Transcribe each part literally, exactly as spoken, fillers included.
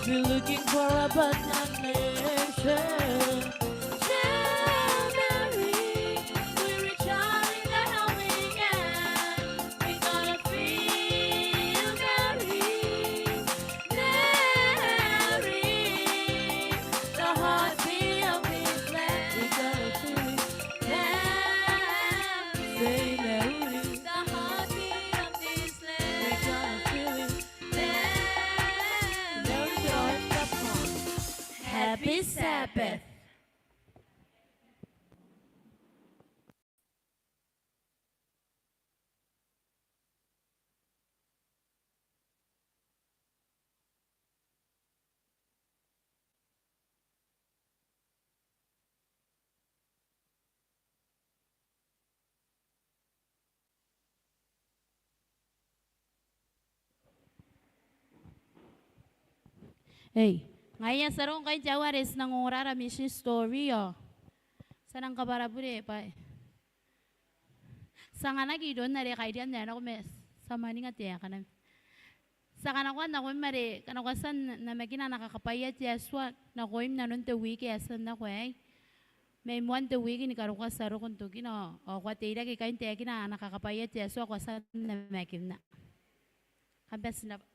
We're looking for a better nation. Tell Mary, we're returning the helping hand. We're gonna feel Mary, Mary, the heartbeat of this land. We're gonna feel it. Mary, say Mary, the heartbeat of this land. We're gonna feel it. Happy Sabbath. Ei, ngaia ti a roko ngkai n te aoa are ti nang ongora ara mission story ao ti a nang kabwara bure bwa ti anganaki iroun are kairian ae nako ma ti a mwaninga taekana. Ti a kanakoa nakoim are kanakoa ti a namakina ana kakabwaia te Atua nakoim inanon te wiki ae ti a nako aei. Mai moan te wiki ni karokoa ti a roko n tokina ao ko a teirake ikai n taekina ana kakabwaia te Atua ae ko a tia n namakinna. Kam bati n rabwa.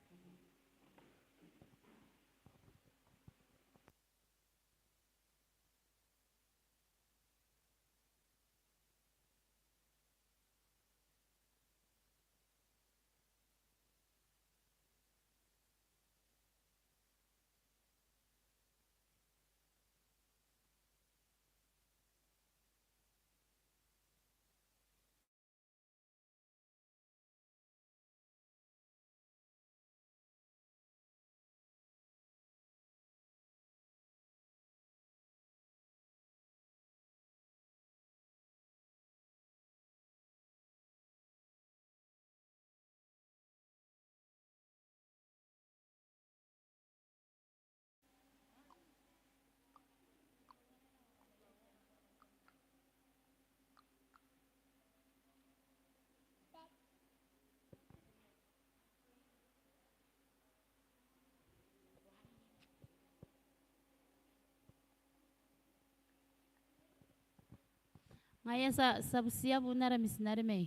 Ngaia ti a, ti a butiia buuna ara mitinare mai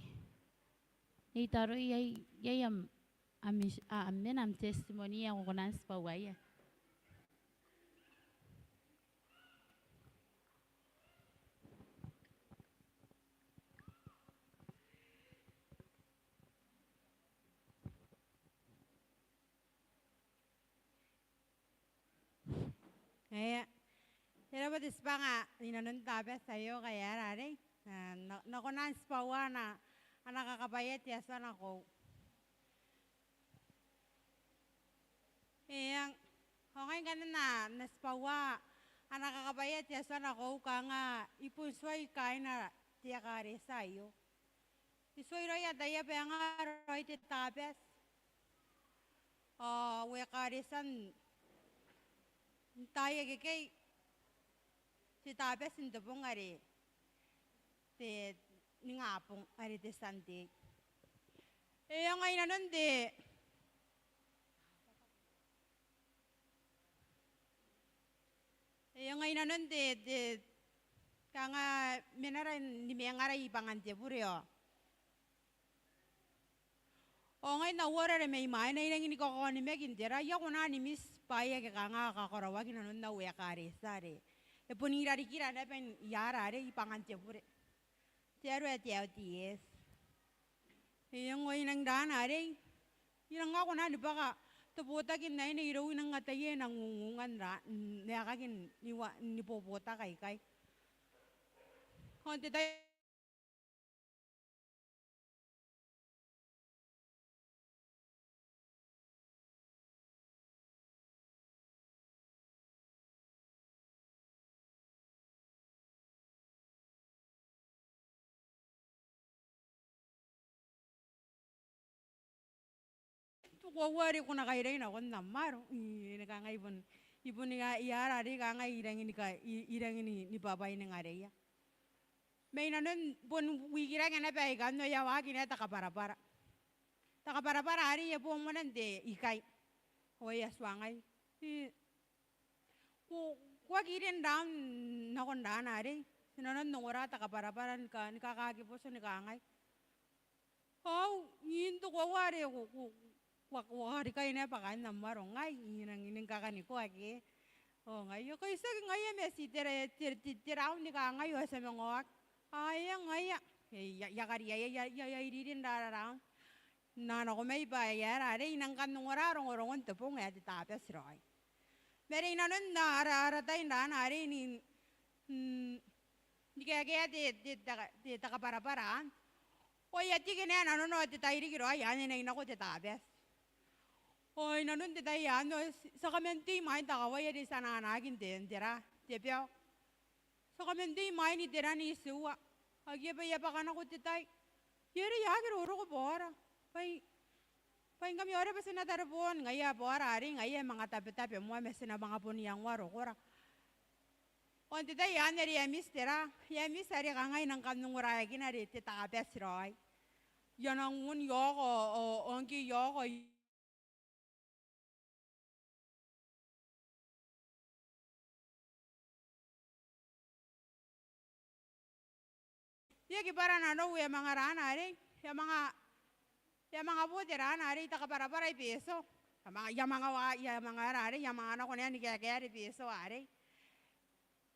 Nei Taroi, iai, iai am, am, am, am testimony ae ko kona n tibwauaia? Eng, e raba te tibwanga inanon te Tabati aio ngkai e a rarei. N na, n na kona n tibwaua ana, ana kakabwaia te Atua nakoiu. Eng, ao ngai ngkanne n na, n na tibwaua ana kakabwaia te Atua nakoiu kanga I bon tuai kaaina te ekaretia aio. I tuai raoi ataia bwa e nga raoi te Tabati ao ekaretia n taai akekei, te Tabati n te bong are te ningabong are te Sunday. E anga inanon te E anga inanon te, te, kanga menara ni mengara i bwangan te bure ao. Ao ngai n na uara are mai mwaina I rangi ni kakaonimaki n tera, I a kona ni miti bwaai ake kanga kakaraoaki inanon au ekaretia are e bon irarikira naba n I a rarei i bwangan te bure. Te aro ae te L D S. Eng, ao I nang rana arei, I nang aki kona ni bwaka te botaki n aine irou, I nang ataia e nang ungunga n ra, n aekaki ni wa, ni bobotaki aikai. Ao n te tai Te koaua are ko na kairai nakon am aro. I, ni kangai bon, I bon I a, I a rarei kangai I rangi ni ka, I, I rangi ni, ni bwabwai ningareia. Mai nanon bon wikirake naba aikai ao e a waaki naba te kabwarabwara. Te kabwarabwara arei e bo moan te ikai. Ao e a tuangai. I, ko, ko aki rin raun nakon raana arei. Ti nanon ongora te kabwarabwara ni ka, ni kakakiboto ni kangai. Ao, n te koaua are ko, ko, ko, ko a rikai naba kaain am aro ngai, I nang, I nang kakaniko ake. Ao ngaia, ko itiaki ngaia ma ti tera, te, te, te raun ni kangai ao ti a manga oki. Ao e ngaia, e, I a, I a kariaia, I a, I a, I a iririn raara raun. N na nako mai bwa e aera arei, I nang kan ongora rongorongon te bong ae te Tabati raoi. Ma are i nanon ara, ara tai n raana arei ni, mm, ni kaekea te, te, te, te, te kabwarabwara anne. Ao e a tiki naba nanona ao te tai riki raoi anne e na nako te Tabati. Ao i nanon te tai anne ao ti a kaman tei imwain te kawai are ti anaanaki n te, n te ra, te bao. Ti a kaman tei imwain te ra n itiua. Akea bwa e a bwaka nako te tai. Ere e aki roroko Baora. Bwa, bwa ngkami ao are bwa ti na tarebon, ngaia Baora arei ngaia e manga tabetabe moa ma ti na manga bon iangoa rokora. Ao n te tai anne are e a miti te ra, e a miti are kanga I nang kan ongoraeakina are te Tabati raoi. I a nang un i oko, ao, ao ngke i oko, I aki bwara nanou, e a manga raana arei, e a manga, e a manga bo te raana arei, te kabwarabwara i Betio. E a manga, e a manga wa, e a manga aera arei, e a manga nako naba ni kaekaea are Betio arei.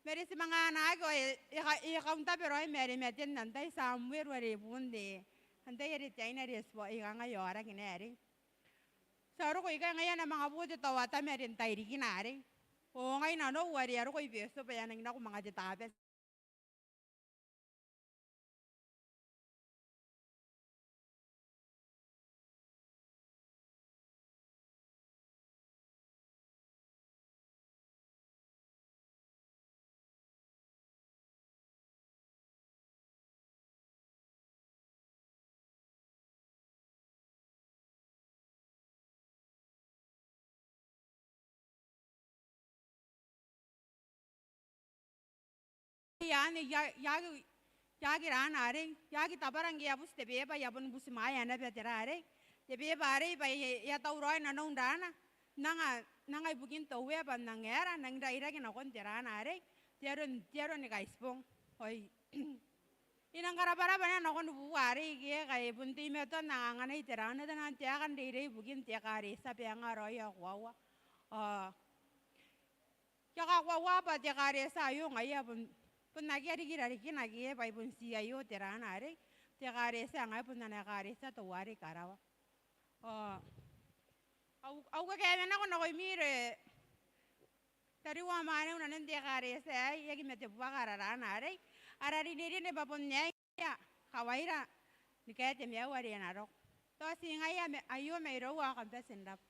Ma are ti manga anaaki ao e, e ka, e kauntabe raoi ma are maten antai, Tiamueru are bon te, antai are te aine are ti bo, e kangai aoraki naba arei. Ti a roko ikai, ngaia e na manga bo te taotam are n tairikina arei. Ao ngai nanou are e a roko i Betio bwa e a nangi nako manga te Tabati. Iai anne, e aki, e aki raana arei, e aki tabara ngke e a buti te beba, e a boni butimwaea naba te ra arei. Te beba arei bwa e, e a tauraoi nanou n raana, n anga, n anga ibukin te Uea bwa N nang aera, N nang rairaki nakon te raana arei, te aro, te aro ni Kaitibong. Oi. I nang karabwarabwa naba nakon buu arei ke, ngkai bon teimatoa n anganai te raana, te nang taeka n reirei ibukin te ekaretia bwa e anga raoi aia koaua. Ao I a kakoaua bwa te ekaretia aio ngaia bon, bon akea riki irarikina ke, bwa e bon tii aio te raana arei. Te ekaretia ngaia bon ana ekaretia teuare i karawa. Ao au, au kakaewenako nakoimi raoi tariu ao mwaneu inanon te ekaretia aei, e aki mate buaka ara raana arei. Ara rinerine bwa bon aei kawaira ni kaea te maiu are e na roko. Tao ti ngaia ma, aio mairou ao kam bati n rabwa.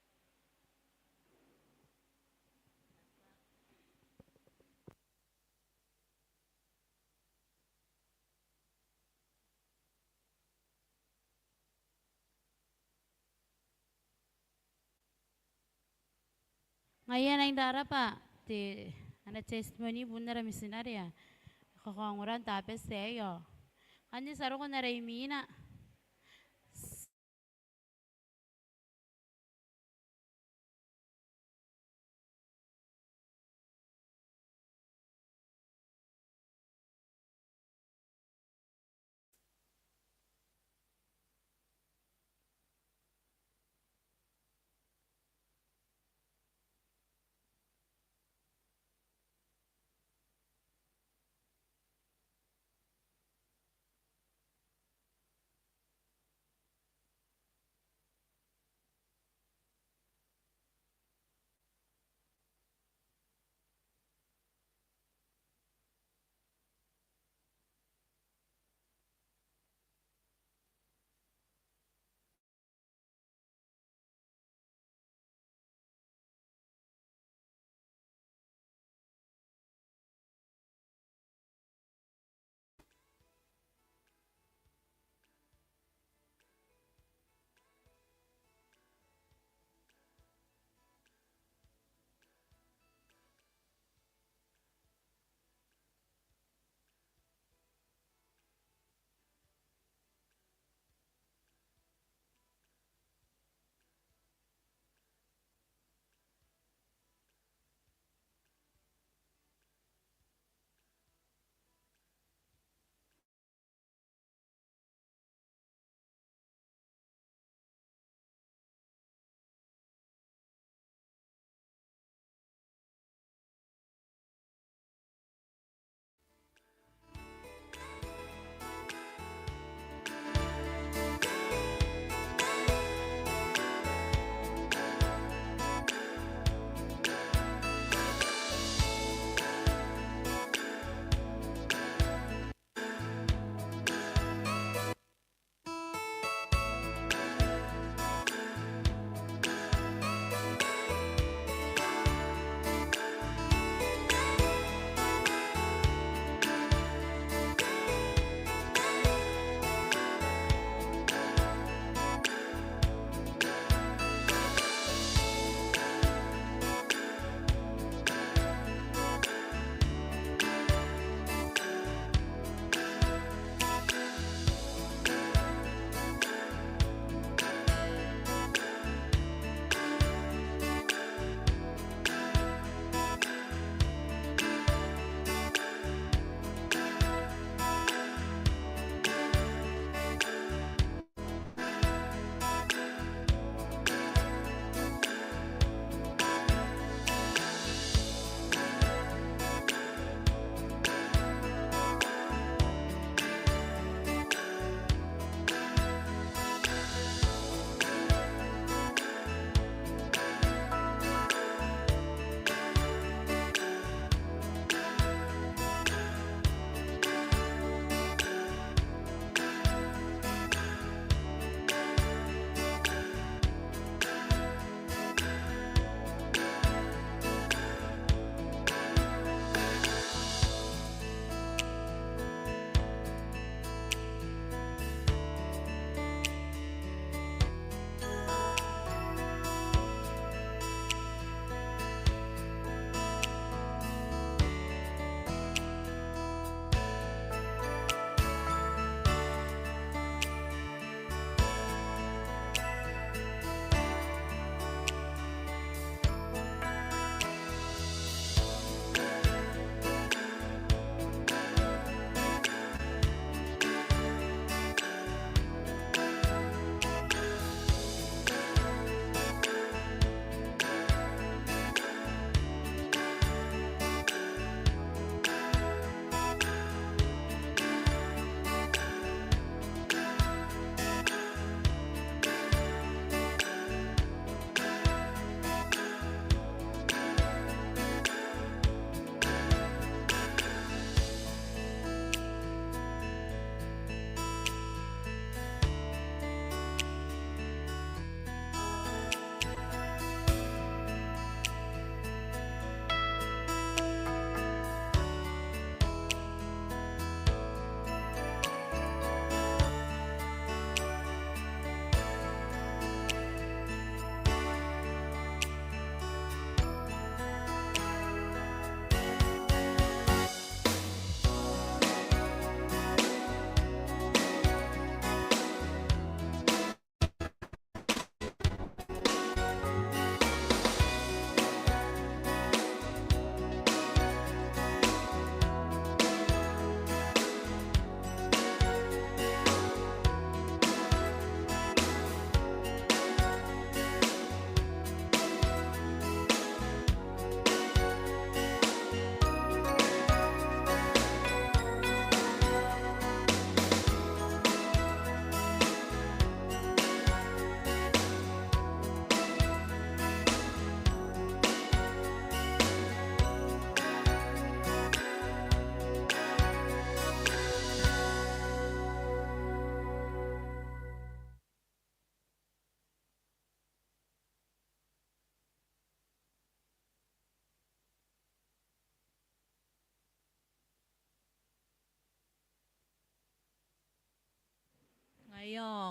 Ngaia e nang rarabwa te, ana testimony buun ara mitinare ae kakaongora n Tabati aei ao ngkanne ti a roko n ara imwina.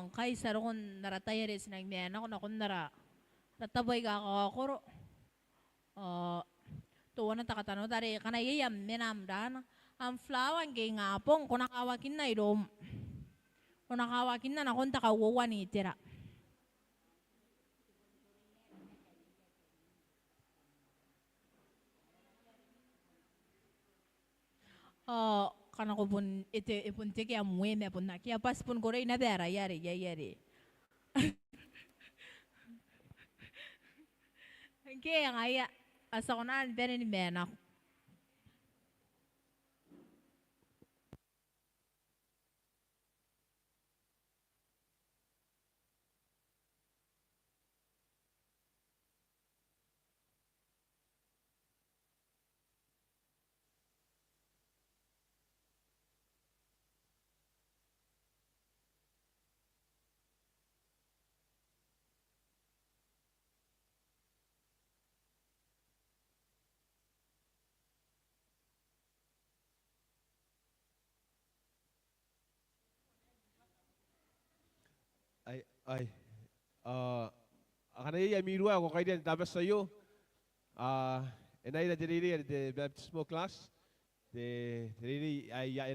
ngkai ti a roko n ara tai are ti nang mena nako nakon ara, ara tabo aika kakaokoro. Ao teuana te katanoata are ngkana iai am mena am raana, am flower ngke ingabong ko na kawakinna iroum. Ko na kawakinna nakon te kauoua n itera. Ao ngkana ko bon ete, e bon teke am ue ma bon akea bwa ti bon korei naba araia are iai are. Ngke ngaia, ao ti a kona ni bane ni mena nako. Ai, ai. Ao akana iai ami irua ae ko kairia n te Tabati aio, ao e na ira te reirei are te baptismal class, te, te reirei ae, ae